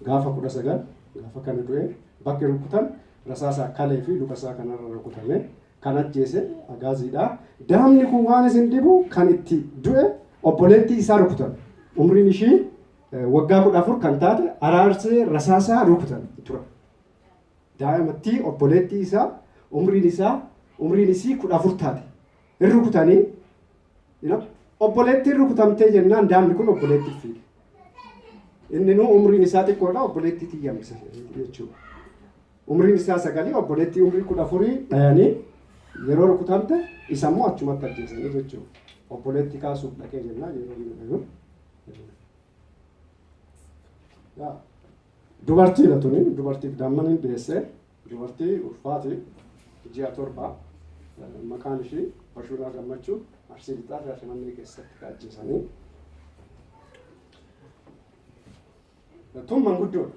Gaafa 19 gaafa kana du'e bakki rukutan rasaasa kalee fi luka isaa kanarra rukutame kan ajjeese agaaziidha. Daa'imni kun waan isin dhibu kan itti du'e obboleettii isaa rukutan. Umriin ishii waggaa 14 kan taate araarsee rasaasaa rukutan tura. Daa'imattii obboleettii isaa umriin isaa umriin isii 14 taate hin rukutanii. Obboleettiin rukutamtee jennaan daa'imni kun obboleettiif fiige. Inni nuu umriin isaa xiqqoodha, obboleettii tiyyamsa jechuudha. Umriin isaa 9, obboleettii umrii 14 dhayanii yeroo rukutamte isa immoo achumatti ajjeesanii jechuudha. Obboleettii kaasuuf dhaqee jennaan yeroo inni dhayu. Dubartiidha tuni, dubartiif daa'imman hin deesse, dubartii ulfaati ji'a 7, maqaan ishii Bashuunaa Gammachuu, Arsii Lixaa Shaashamannee keessatti ka ajjeesanii. Tun manguddoodha.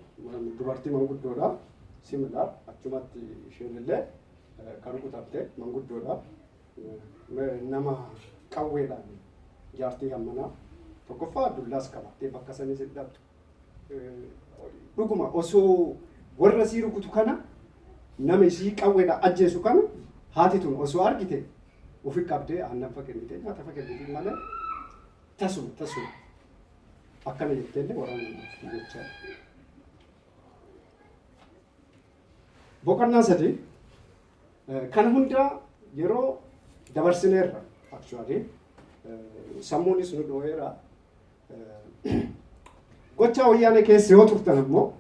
Dubartii manguddoodha. Similar achumatti isheen illee kan rukutamte manguddoodha. Nama qawweedhaan jaartii hammanaa tokkoffaa dullaas qabattee bakka sanis hin dhabdu. Dhuguma osoo warra sii rukutu kana, nama isii qawweedhaan ajjeesu kana, haati tun osoo argite ofi qabdee aannan fa kennitee nyaata fa kennitee malee tasuma tasuma akkana jetteellee waraana hin dhuftu jechaadha. Boqonnaa 3 kana hundaa yeroo dabarsineerra, actually sammuunis nu dhoo'eera. Gochaa wayyaanee keessa yoo turtan ammoo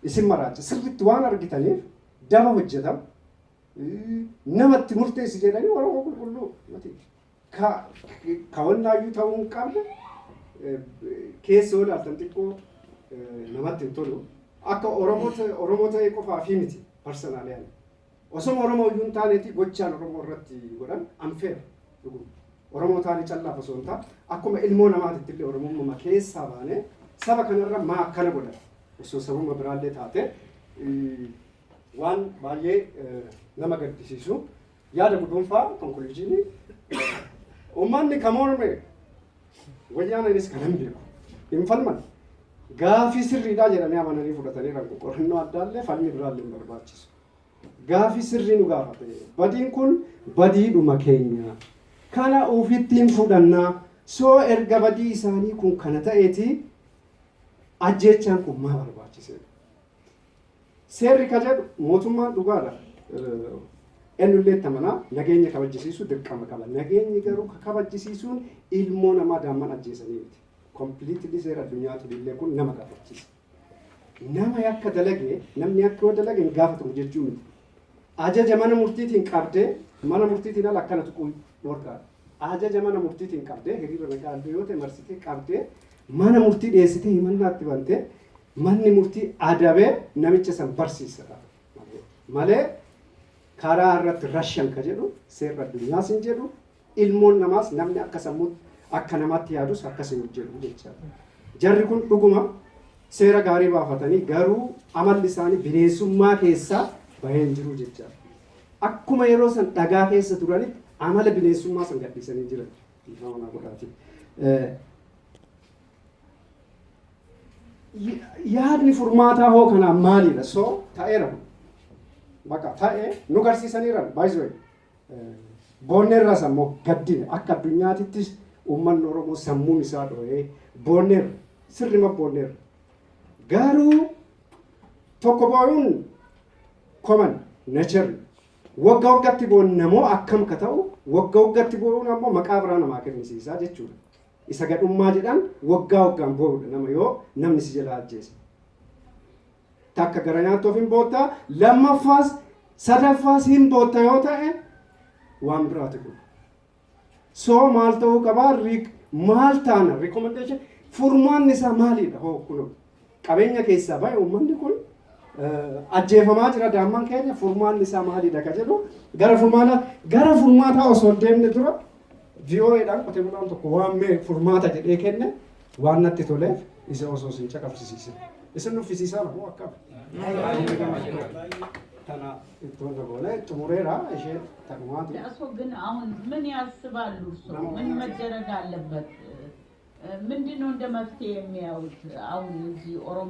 isin maraacha, sirriitti waan argitaniif daba hojjetam namatti murteessi jedhanii Oromoo qulqulluu miti. Ka wannaayyuu ta'uu hin qabne keessa yoo ilaaltan xiqqoo namatti hin tolu. Akka Oromoo ta'ee qofaa fi miti personally ani. Osoma Oromoo iyyuu hin taaneeti gochaan Oromoo irratti godhan unfair dhuguma. Oromoo taane callaaf osoo hin taane akkuma ilmoo namaatitti illee Oromummaa keessaa baanee saba kanarra maa akkana godhan osoo sabuma biraallee taate waan baay'ee nama gaddisiisu. Yaada guduunfaa, conclusion, uummanni kan morme wayyaaneenis kan hin beeku hin falman, gaafii sirriidhaa jedhanii amananii fudhatanii rakkoo qorannoo addaallee falmi biraallee hin barbaachisu. Gaafii sirrii nu gaafate. Badiin kun badiidhuma keenya. Kana ofittiin fudhannaa. Soo erga badii isaanii kun kana ta'eeti ajjeechaan kun maa barbaachise? Seerri ka jedhu mootummaan dhugaadha. Eenyullee itti amanaa nageenya kabajjisiisuu dirqama qaba. Nageenyi garuu ka kabajjisiisuun ilmoo namaa daa'imman ajjeesanii miti. Completely seera addunyaatiin illee kun nama gaafachiisa. Nama yakka dalage, namni yakka yoo dalage hin gaafatamu jechuu miti. Ajaja mana murtiitiin qabdee mana murtiitiin ala akkana tuquu dhorkaadha. Ajaja mana murtiitiin qabdee hiriira nagaa illee yoo ta'e marsitee qabdee mana murtii dhiyeessitee himannaatti bantee manni murtii adabee namicha san barsiisa malee karaa irratti rashan ka jedhu seerri addunyaas hin jedhu, ilmoon namaas namni akka sammuutti akka namaatti yaadus akkas hin jedhu jechaadha. Jarri kun dhuguma seera gaarii baafatanii garuu amalli isaanii bineensummaa keessaa bahee hin jiru jechaadha. Akkuma yeroo san dhagaa keessa turanitti amala bineensummaa san gadhiisanii jiran. Dhiifama naa godhaati. Yaadni furmaataa hoo kanaa maalidha? So ta'eera kun. Bakka ta'e nu garsiisaniiran, by the way. Boonneerras ammoo gaddine, akka addunyaatittis uummanni Oromoo sammuun isaa dho'ee boonneerra, sirrima boonneerra. Garuu tokko boo'uun common nature, wagga waggatti boonnamoo akkam ka ta'u, wagga waggatti boo'uun ammoo maqaa biraa namaa kennisiisaa jechuudha. Isa gadhummaa jedhan waggaa waggaan boo'uudha nama yoo namni si jalaa ajjeese. Takka gara nyaattoof hin boottaa, lammaffaas sadaffaas hin bootta yoo ta'e waan biraati kun. So maal ta'uu qabaa, maal taana, recommendation furmaanni isaa maalidha hoo? Kun qabeenya keessaa bahe, uummanni kun ajjeefamaa jira, daa'imman keenya, furmaanni isaa maalidha ka jedhu gara furmaataa osoo hin deemne dura VOAdhaan qotee bulaan tokko waan mee furmaata jedhee kenne waan natti toleef isa osoo isin caqabsiise. Isin nuffisiisaa moo akkam? Tana ittoon goone xumureera ishee tanumaati. እሱ ግን አሁን ምን ያስባሉ? እርስዎ ምን መደረግ አለበት? ምንድን ነው እንደ መፍትሄ የሚያዩት? አሁን እዚህ ኦሮሚያ